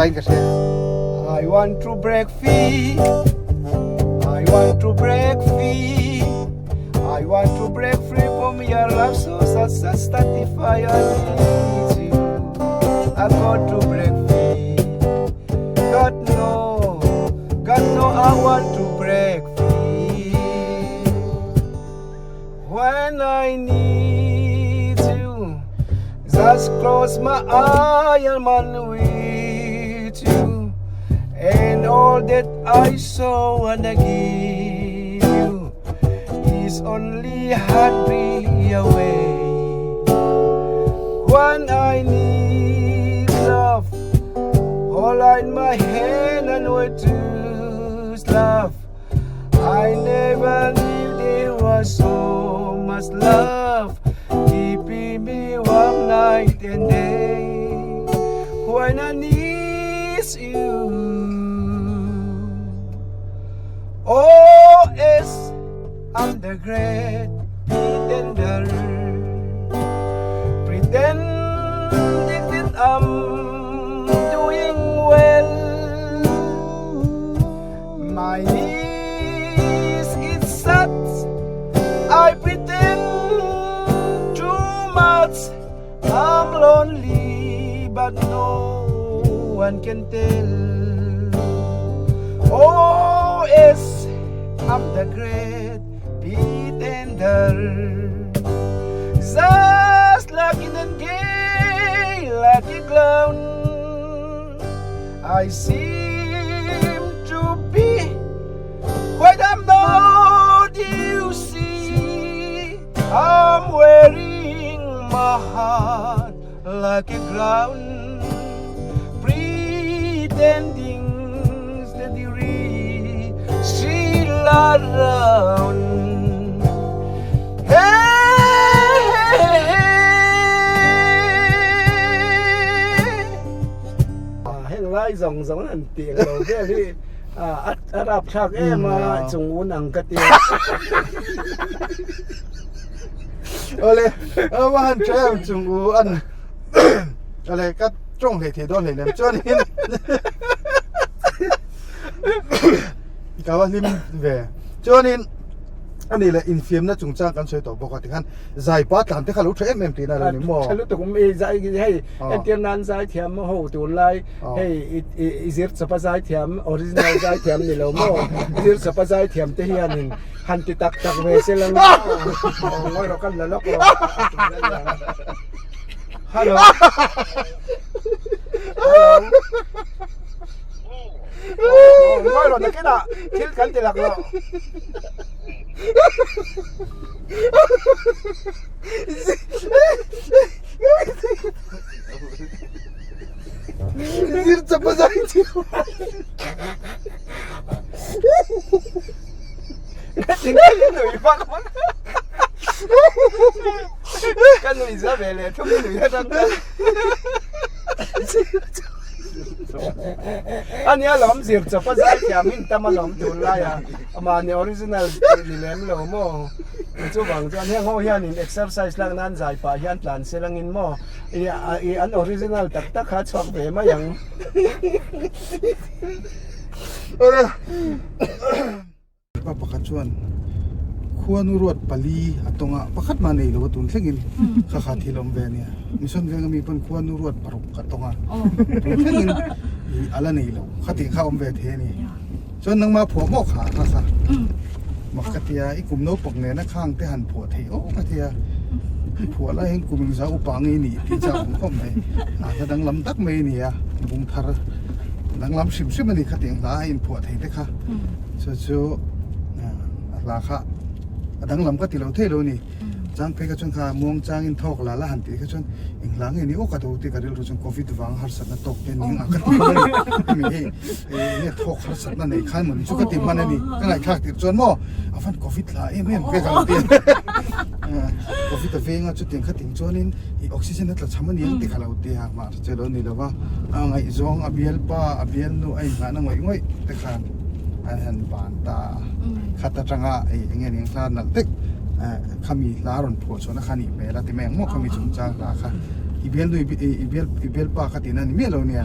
in ka hria. I want to break free. I want to break free. I want to break free from your love so satisfy I need you. I got to break free. God know, God know I want to break free. When I need you, just close my eye and I'm with you. And all that I saw and I give you is only heartbeat away. When I need love, all in my hand and where to love. I never knew there was so much love keeping me warm night and day. When I need you, oh yes, I'm the great pretender, pretending that I'm doing well. My knees it's sad. I pretend too much. I'm lonely, but no one can tell. Oh yes, I'm the great pretender. Just like in a gay, like a clown. I seem to be quite I'm not, you see. I'm wearing my heart like a crown, pretending that you're still around. Hey, hey, hey. Heng lai zawng zawng an tih ang lo vel hi a rapthlak em a chung un ang ka ti. Awle, a han tha em chung u an awle ka tawng hlei thei dawn hleinem chuanin ka va hlim ve chuanin ani leh infiamna chungchang kan sawi tawh bawk a tikhan zaipa tlan te kha lo tha em em tihna a lo ni maw? Tha lutuk awm e zai hei entir nan zai thiam ho tunlai hei i zir chawpa zai thiam original zai thiam ni lo maw zir chawpa zai thiam te hianin han ti tak tak ve se lang maw ngawi rawh kan la lawk rawh hello hello ngawi rawh nakinah thil kan ti lak loh. Zir chapa zai thiam. Ka nui za ve leh thum nui atang khan. Ania lawm zir chawpa zai thiam in tam alawm tunlai a mahni original ni lem lo maw chuvang chuan heng ho hianin exercise lak nan zai pah hian tlan se langin maw i an original tak tak kha chhuak ve mai ang. Pa pakhat chuan khuanu ruat pali a tawng a, pakhat mah nei lo a tun thlengin kha kha thil awm ve a nia. Mission venga mi pawn khuanu ruat paruk a tawng a, tun thlengin ih a la nei lo, khatih kha awm ve thei a ni. Chuan nangmah phuah maw kha kha kha mak ka tia i kum naupang nena khang te han phuah theih awk ka tia i phuah lai hian kum engzah upa ngei ni tih chak awm khawp mai a hla danglam tak mai a ni a bung thar danglam hrim hrim a ni khatiang hla a inphuah thei te kha. Chu chu a hla kha a danglam ka ti lo thei lo ni. Chang phei kha chuan kha muang changin thawk la la han tih kha chuan eng hla nge ni aw ka do tih ka rilru chuan covid vang harsatna tawk te ning a ka ti hman a ni. Hemi hei enge thawk harsatna nei khan mawni chu ka ti hman a ni. Ka ngaihthlak tirh chuan maw a van covid hla em em ve ka lo ti a. Covid a venga chutiang kha ting chuanin i oxygen a tla cham a ni ang tih ka lo ti a mahse chu lo ni lo va. A ngaihzawng a bialpa a bialnu a inngahna ngawih ngawih te khan an han ban ta a khat atanga ei eng nge eng hla nalh tek khami hla rawn phuah chhuahna kha a nih hmel a ti mai ang maw khami chungchang hla kha. I bialnu i bial i bialpa kha tihna a ni miah lo nia.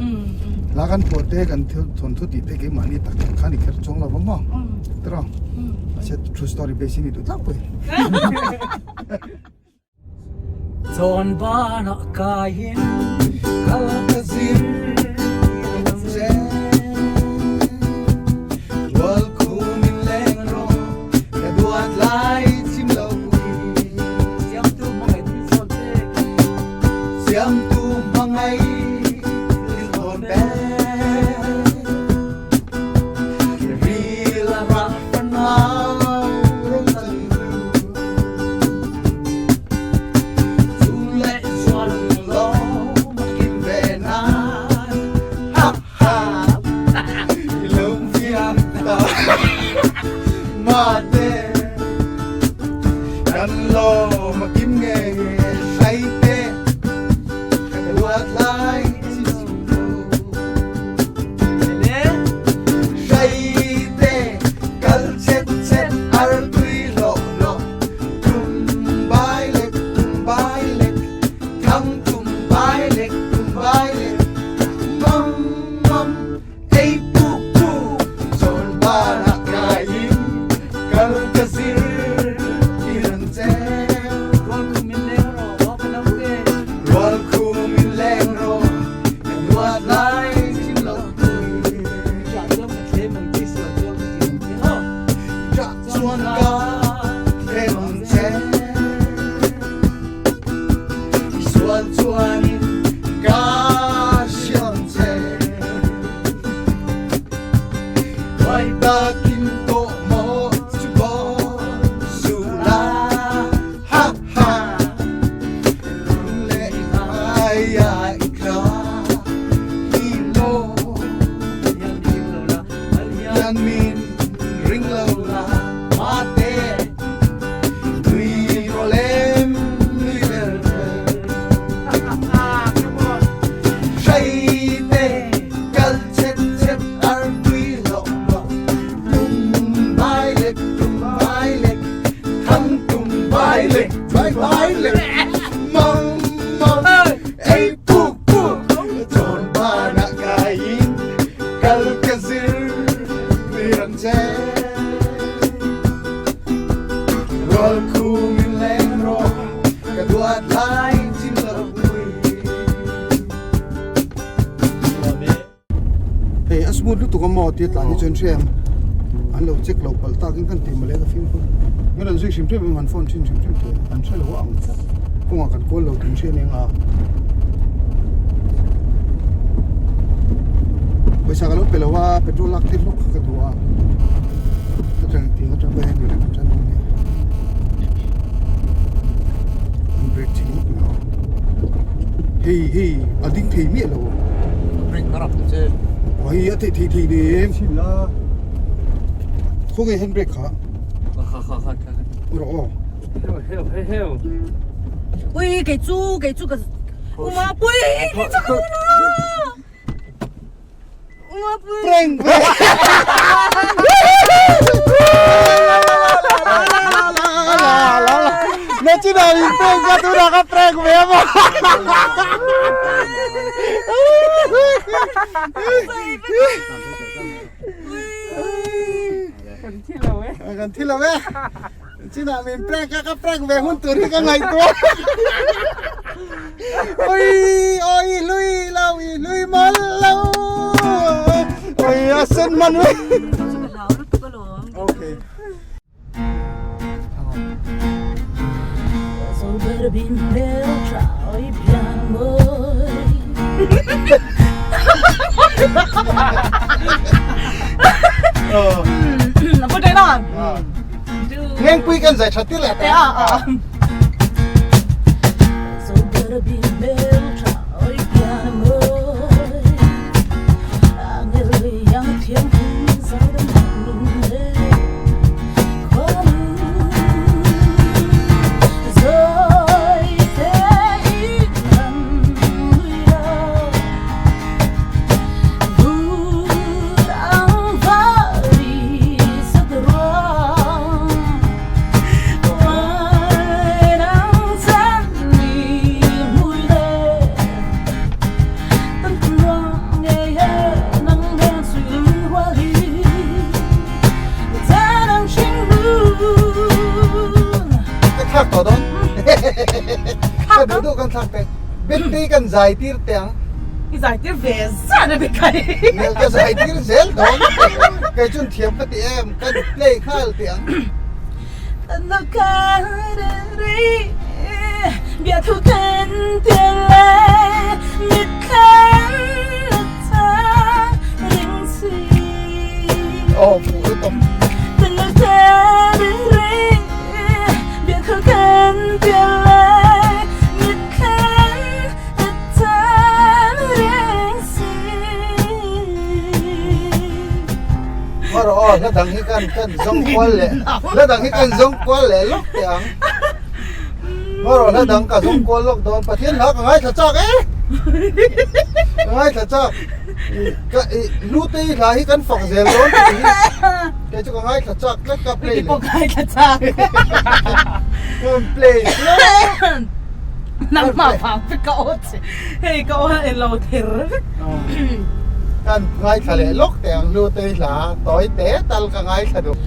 Hla kan phuah te kan thil thawnthu tih te keimahni tak tak khan i kher chuang lo va maw? Tiraw? Mahse true story base hi ni duh tlangpui. Chawn banah kaiin kal ka zir ang che. Rual khum in leng rawh ka duat lai chim lo pui. Siamtu hmangaih thil thawn pek. Siamtu hmangaih thil thawn pek. Ril a rah fanau ro chan tu. Chun leh chuan lawm a kim ve nan. Ha ha. I lungfiam ta mate. Kan lawm a kim nge nge hlai te. Ka duat lai chi chu. Hlai te kal chet chet ar tui hlawh hlawh. Tum bai lek tum bai lek thang tum bai lek tum bai lek mam mam ei puk puk chawn banah kaiin kal ka zir tir ang che. Rual khum in leng rawh aw ka naute. Rual khum in leng rawh ka nuat lai chim lo pui. Ṭah chuan ka thlem ang che sual chuan ka ti ang che aw. Ṭah chuan ka thlem ang che. Sual chuanin ka hriam che. Huai takin tawh maw chu bawn suh la. Ha ha. Lung leh hmai ah i tla hi law. Hian min ring lo la mate. Nui rawh lem nui ber ber. Hrei te kal chet chet ar tui hlawh hlawh. Tum bai lek tum bai lek thang tum bai lek bai bai lek mam mam ei puk puk chawn banah kaiin kal ka zir tir ang che. Rual khum in leng rawh ka duat lai chim lo pui. Hei a smooth lutuk a maw tia tlan hi chuan hriam an lo check lo palh takin kan ti mawle ka fimkhur min rawn zui hrim hrim em an phone thin hrim hrim thei an hre lo a ang kawngah kan kawl lo tih hria nia nga pawisa ka lo pe lo a petrol lak tir hlawk kha ka duh a ka tang tih atang pawh hian mi reng tan dawn nia an brake chhin lawk mai a hei hei a ding thei miah lo. Brake ka rap che. Oi a thei thei thei nem. Chhin la. Khaw nge hand brake kha. Kha kha kha kha kha. Ro o. Heo heo heo heo. Ui kei chu kei chu ka Uma pui kei chu ka Uma pui. Prank. Na chi na in prank ka tu na ka prank ve ma. Kan thi lo e. Kan thi lo e. Chi na min prank ka ka prank ve hun tur hi ka ngai tu. Oi oi lui lo i lui mal lo. Oi a sen man we. Okay. Ngengpui kan zai tha ti leh ta. Ka duh duh kan thlak teh. Bentei kan zai tir teh ang. I zai tir ve zan a be kai. Nel ka zai tir zel dawn. Kei chun thiam ka ti em kan play nghal teh ang. Aw fuh lutuk. Hmar aw hla dang hi kan kan zawng kual leh hla dang hi kan zawng kual leh lawk teh ang hmar aw hla dang ka zawng kual lawk dawn Pathian hla ka ngaithla chak e ka ngaithla chak ka i lu te hi hla hi kan fak zel dawn tih hi kei chu ka ngaithla chak tlat ka play leh ngaithla chak kan play tlat Nangmah vang vek ka aw che. Hei ka aw en lo ther vek. Kan ngaithla leh lawk teh ang lu te hla tawi te tal ka ngaithla duh.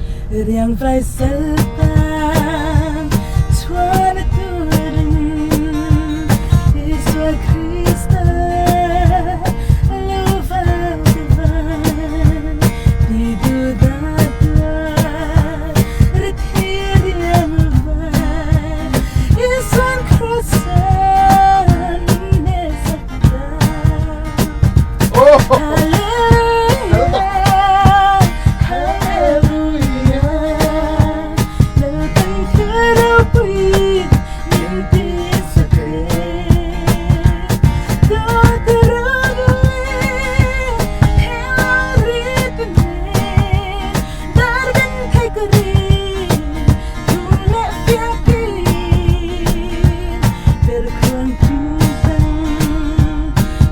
Riang vai sal tan chuan a turin Isua Krista lo vau te van ti duh dah tuar ri thi riang vai Isuan Krosan min hne sak ta Hallelujah Hallelujah Lalpan thu ropui min ti sak e Dawt rawng leh hel rit nen Dar kan thei ka rin Thum leh fiakin ber khuan thingtang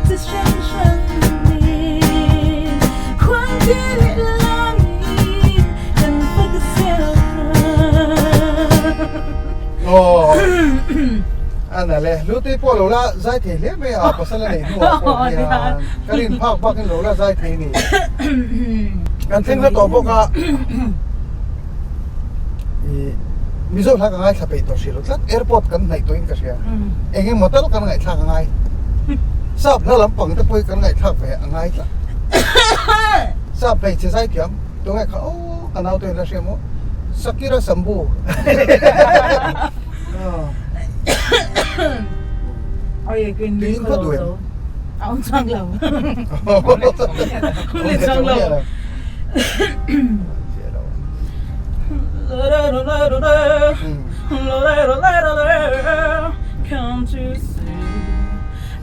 chi hrang hrang nen khuang ti leh lamin kan fak zel ta. Aw a na le Lutei pawh lo la zai thei hle mai a pasal a nei hnuah pawh hian ka rin phak bakin lo la zai thei ni. Kan thleng hla tawh bawk a i Mizo hla ka ngaithla peih tawh hrih lo tlat airport kan hnaih tawhin ka hria eng emaw tal kan ngaihthlak a ngai sap hla lampang te pawh hi kan ngaihthlak ve a ngai tlat sap hmeichhe zai thiam tunge kha aw ka naute in la hria maw Shakira Sambu Tuiin khaw duh em? A awm chuang lo. Awm leh chuang lo. Can't you see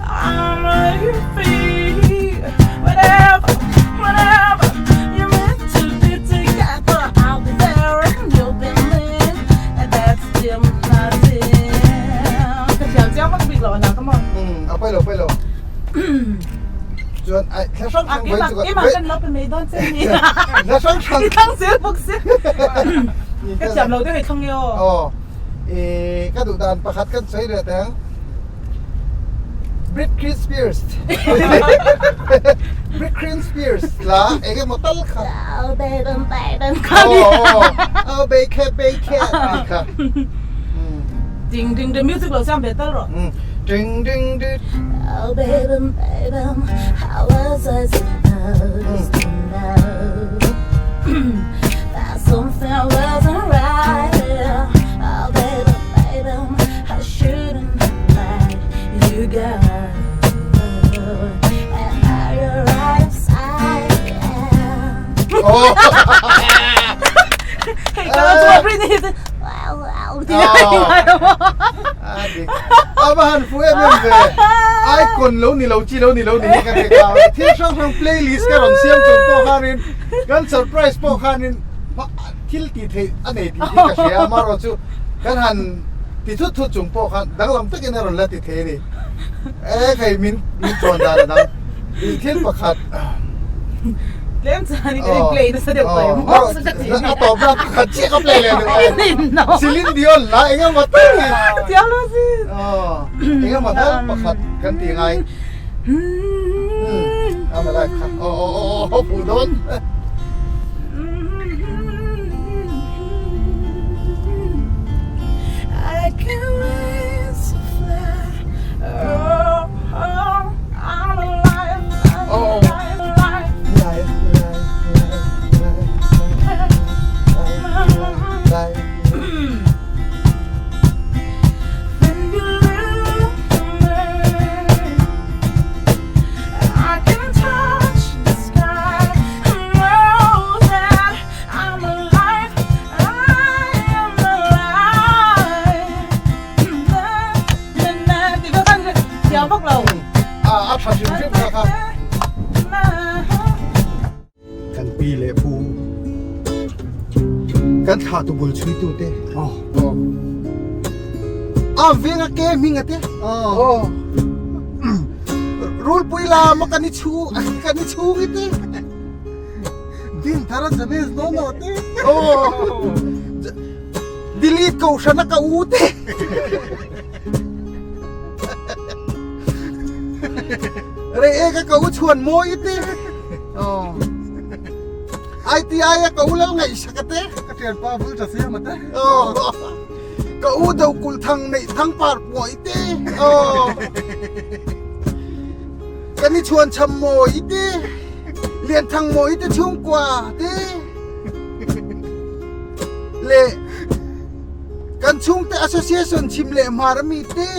I'm at your feet Whenever, whenever you're meant to be together I'll be there and you'll be mine And that's still nothing Ka thiam chiang vak bik lo a hna ka maw? A pawi lo, pawi lo. Chuan ai thla hrang hrang vawi chu ka Keimah kan lo pe mai dawn che ni. Thla hrang hrang. I thlang zel bawk si. Ka thiam lo deuh i thlang e aw. Aw. I ka duh dan pakhat kan sawi leh teh ang. Britney Spears. Britney Spears la eng emaw tal kha. Oh baby baby. Aw aw baby baby tih kha. Ding ding ding music lo siam ve tal rawh. Ding ding ding. Oh baby baby how was I supposed to know that something wasn't right Oh baby baby I shouldn't have let you go And now you're right outside yeah. Oh. Hei ka lo chuan Britney hi A va han fu em em ve icon lo ni lo chi lo ni lo ni hi ka hre kha thil hrang hrang playlist ka rawn siam chung pawh khanin kan surprise pawh khanin thil tih theih a nei tih hi ka hria amaherawh chu kan han ti thut thut chung pawh khan danglam takin a rawn la ti thei a ni e hei min min chuan dan a dang thil pakhat Tlem chuan i kan play nasa deuh tawh em maw ka ti A tawp na pakhat chiah ka play leh duh Celine Dion la eng emaw tal hi Chiang lo sin Eng emaw tal pakhat kan ti ngai A ma lai kha aw aw aw aw phu dawn I can't wait to fly. Pi leh pu kan thlah tu bul chhui tu te. Oh. A veng a ke hming a te. Oh. Rulpui lam a kan i chhu kan i chhung i te. Din thar a James no no te. Oh. Delete ko hran a ka u te. Rei e ka ka u chhuan mawi te. Oh. ITI a ka u lal ngaih sak a te. Ka thianpa bul tha siam a te. Oh. Ka u do kul thang nei thang par puai te. Oh. Ka ni chhuan cham mawi te. Lian thang mawi te chhungkua te. Le kan chhungte association chhim leh hmar ami te.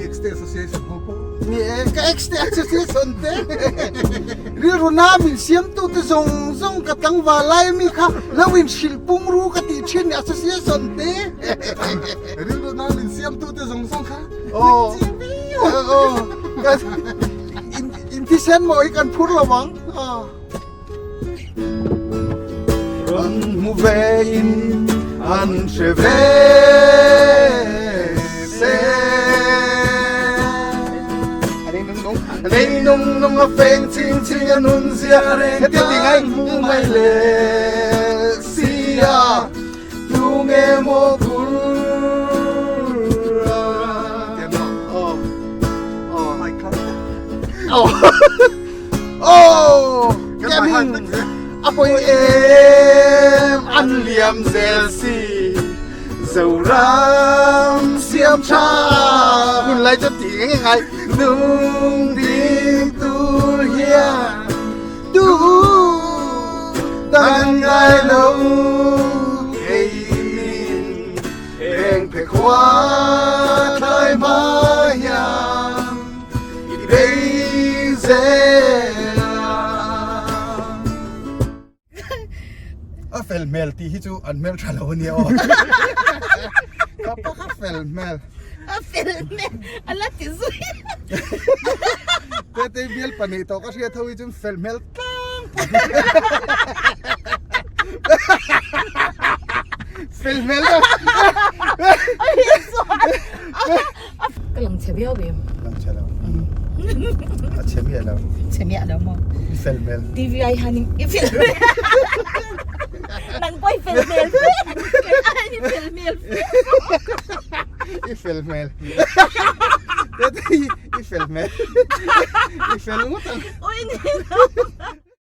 Ex te association ho pawh. Ni e, ka ex te association te. Rilru na min siamtu te zawng zawng ka tlangval lai ami kha lo in hrilh pung ru ka tih thin association te. Rilru na min siamtu te zawng zawng kha. Aw. Aw. In thisen maw hi kan phur lo ang. Aw. Rawn hmu ve in an hre ve se. Nei nung nung a feng ching ching a nun zia reng heti ti ngai hmu mai le sia tu nge maw phur a. Oh, Kevin, a poi em an liam zel si Zoram siam tha hun lai cho ti ngai ngai nung ding tur hian tu tan ngai lo kei min heng phe khua thlai ma hian i bei zel a fel hmel tih hi chu an hmel tha lo a nia aw ka pa kha fel hmel a fel hmel a la ti zui te te bial pahnih tawh ka hriat ho hi chuan fel hmel tlang fel hmel Ka lang chhe viau ve. Lang chhe lo. A chhe miah lo. Chhe miah lo maw? I fel hmel. TV ai hianin i fel hmel. Nang pawh i fel hmel fe. Kei aiin i fel hmel fe. I fel hmel. Tete i fel hmel. I fel ngawt ang. Ui ni lo.